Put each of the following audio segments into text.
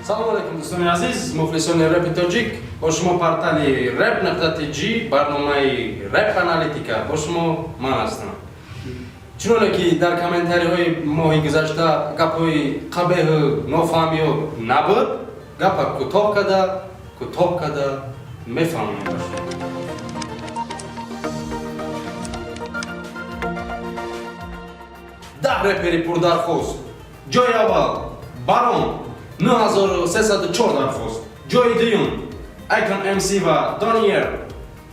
Салому алейкум, дӯстони азиз, мухлисони репи тоҷик. Бо шумо портали rap.tj, барномаи Реп Аналитика, бо шумо ман ҳастам. Чуноне ки дар комментариҳои моҳи гузашта гапҳои қабеҳу нофаҳмиё набуд, гапа кӯтоҳ када мефаҳмонем ба шумо. 10 репери пурдархост. Ҷои аввал Барон, 9304 дархост. Ҷои дуюм Айкон МС ва Дониер,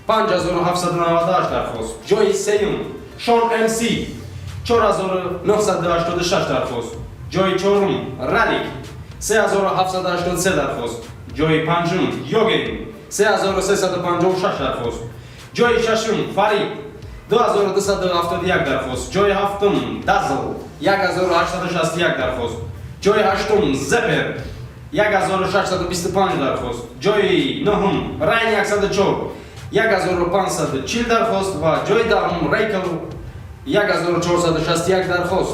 5798 дархост. Ҷои сеюм Шон МС, 4986 дархост. Ҷои чорум Ралик, 3783 дархост. Ҷои панҷум Йоген, 3356 дархост. Ҷои шашум Фарид, 2271 дархост. Ҷои ҳафтум Дазл, 1861 дархост. Ҷои ҳаштум Зепер, 1625 дархост. Ҷои нуҳум Райн 104, 1540 дархост ва ҷои даҳум Рейкл, 1461 дархост.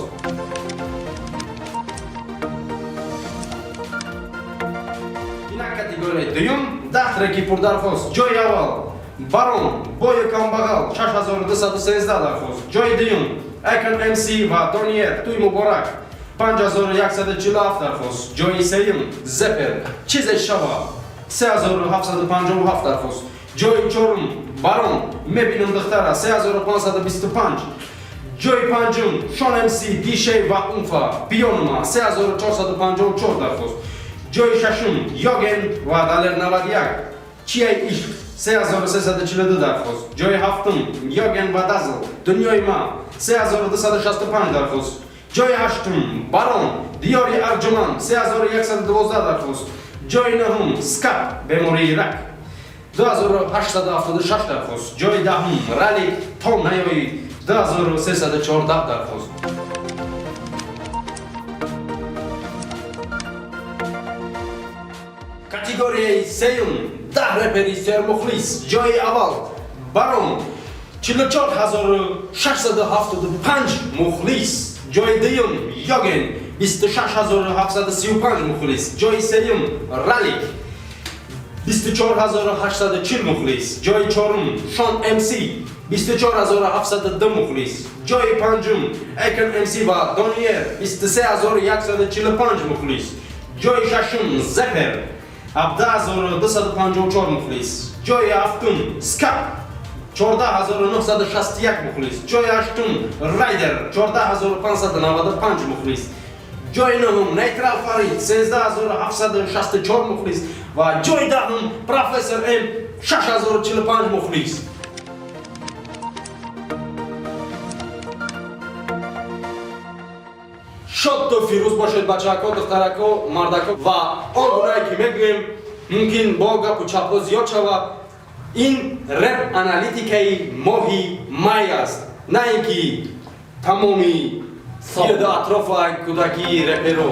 Инак, категорияи дуюм, 10 треки пурдархост. Ҷои аввал Барон, Бою камбағал, 6213 дархост. Ҷои дуюм Айкон МС ва Дониер, Туй муборак, 5147 дархост. Ҷои сеюм Зепер, Чизе шава, 3757 дархост. Ҷои чорум Барон, Мебинам духтара, 3525. Ҷои панҷум Шон МС, Дишей ва Унфа, Пиёнума, 3454 дархост. Ҷои шашум Йоген ва Далер 91, Чияй ишқ, 3342 дархост. Ҷои ҳафтум Йоген ва Дазл, Дунёи ма, 3265 дархост. Ҷои ҳаштум Барон, Диёри арҷуман, 3112 дархост. Ҷои нуҳум Скап, Бемории рак, 2876 дархост. Ҷои даҳум Ралик, То наёӣ, 2314 дархост. Категорияи сеюм, 10 репери сермухлис. Ҷои аввал Барон, 44675 мухлис. Ҷои дуюм Йоген, 26735 мухлис. Ҷои сеюм Ралик, 24840 мухлис. Ҷои чорум Шон МС, 24702 мухлис. Ҷои панҷум Экон МС ва Дониер, 23145 мухлис. Ҷои шашум Зепер, 17254 мухлис. Ҷои ҳафтум Скап, 14961 мухлис. Ҷои ҳаштум Райдер, 14595 мухлис. Ҷои нуҳум Нейтрал Фарид, 13764 мухлис ва ҷои даҳум Профессор М, 6045 мухлис. Шоду фирӯз бошед, бачаҳако, духтарако, мардако. Ва он гунае ки мегӯем, мумкин бо гапу чапҳо зиёд шавад. Ин реп аналитикаи моҳи май аст, на ин ки тамоми гирду атрофу кӯдакии реперо.